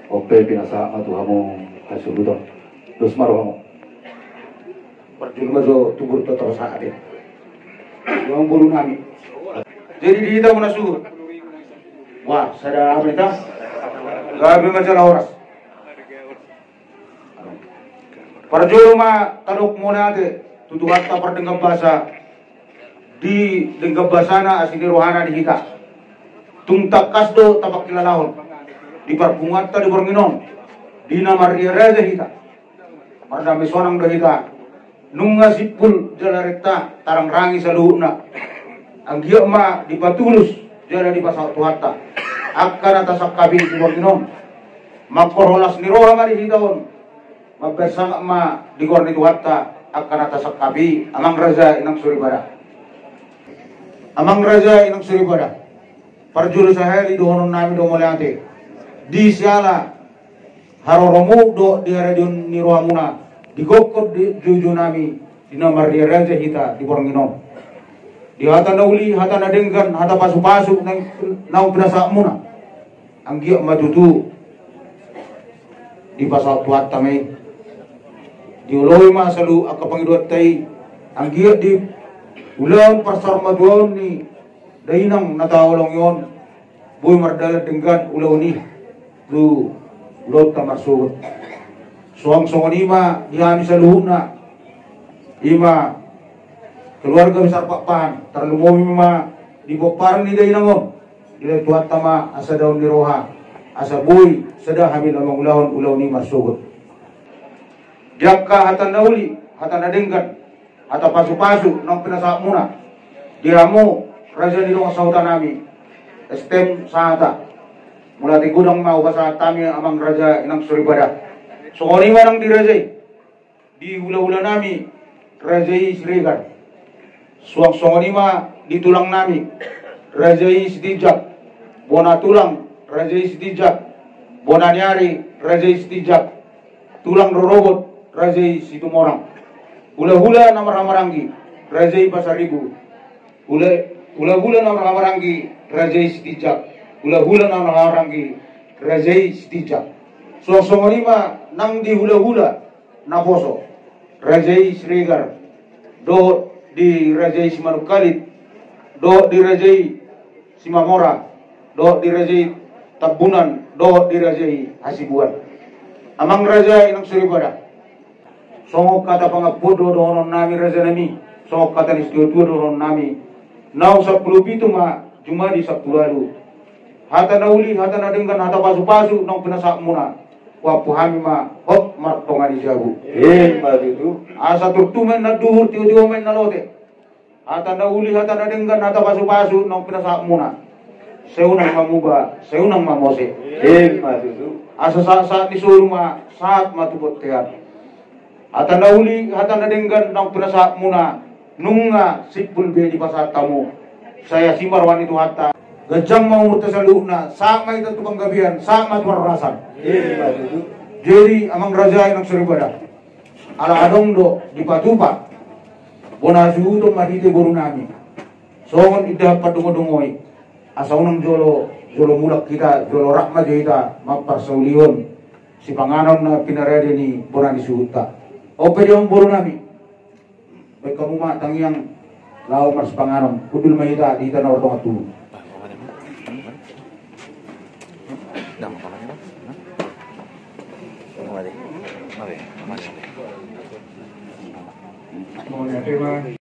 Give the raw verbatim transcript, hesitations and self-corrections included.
On pe pinasahat ma tu hamu hasuhuton. Dos ma rohamu. Parjolo ma jo tubu do tapasahat i. Amang boru nami. Jadi di hita muna suhut. Wah, sada apa ita? Gabe ma jala horas. Parjolo ma tadok mauliate tu Tuhanta pardenggan basa di denggan basana asi ni rohana di hita. Tung tangkas do tapangkilalahon di parpunguanta di borngin on, di na marria raja hita. Mardame sonang do hita. Nunga simpul jala renta tarangrangi saluhutna. Anggiat ma dipatulus jala dipasaut Tuhanta angka na tasangkapi di borngin on. Mangkorhon las ni roha ma di hita on. Mambahen sangap ma di goar ni Tuhanta angka na tasangkapi, amang raja inang soripada. Amang raja inang soripada. Parjolo sahali dohonon nami do mauliate. Di siala haroromu dohot di haradeon ni rohamuna, di gokhon di joujou nami, di na marria raja hita di borngin on. Di hata na uli, hata na denggan, hata pasupasu naung, naung pinasahatmuna. Anggiat ma tutu dipasaut Tuhanta ma i. Dioloi ma saluhut angka pangidoanta i. Anggiat diulahon parsaurmatuaon ni dainang na taholongi on. Boi mardalan denggan ulaon i tu ulaonta marsogot. Suang songon i ma di hami saluhutna, i ma keluarga besar Pakpahan, tarlumobi ma di pomparan ni dainang on. Dilehon Tuhanta ma hasadaon ni roha, asa boi sada hami na mangulahon ulaon i marsogot. Di angka hata na uli, hata na denggan, hata pasupasu naung pinasahatmuna di hamu raja ni dongan sahuta nami, S T M Sahata. Mauliate godang ma hupasahat hami amang raja inang soripada. Songon i ma nang di raja i, di hulahula nami raja i Siregar. Suang songon i ma di tulang nami raja i Sitinjak, bona tulang raja i Sitinjak, bona ni ari raja i Sitinjak, tulang rorobot raja i Situmorang. Hulahula na marhahamaranggi raja i Pasaribu. Hula, hulahula na marhahamaranggi raja i Sitinjak. Hulahula na marhahamaranggi raja i Sitinjak. Suang songon i ma nang di hulahula naposo, raja i Siregar, dohot di raja i Simanungkalit, dohot di raja i Simamora, dohot di raja i Tambunan, dohot di raja i Hasibuan. Amang raja inang soripada. Songon hata pangampuon do dohonon nami raja nami, songon hata ni situatua dohonon nami. Naung sampulu pitu ma jumadi sampulu ualu. Hata na uli, hata na denggan, hata pasupasu naung pinasahatmuna, huampu hami ma hot martonga ni jabu. Ima tutu. Asa turtu ma inna duhur, tiotio ma inna lote. Hata na uli, hata na denggan, hata pasupasu naung pinasahatmuna, sai unang ma muba, sai unang ma mose. Ima tutu. Asa sahatsahat ni solu ma, sahat ma tu bontean. Hata na uli, hata na denggan naung pinasahatmuna, nunga simpul be dipasahat hamu, sai asi ma roha ni Tuhanta. Ganjang ma umurta saluhutna, sahat ma hita tu panggabean, sahat ma tu parhorasan. Ima tutu. Jadi amang raja inang soripada, ala adong do dipatupa bona hasuhuton marhite boru nami. Songon indahan pandongondongon i, asa unang jolo, jolo mulak hita, jolo rap ma jo hita mamparsaulihon sipanganon na pinarade ni bona ni suhutta. On pe di on boru nami, baen hamu ma tangiang laho marsipanganon. Hundul ma hita di hita na mardongan tubu.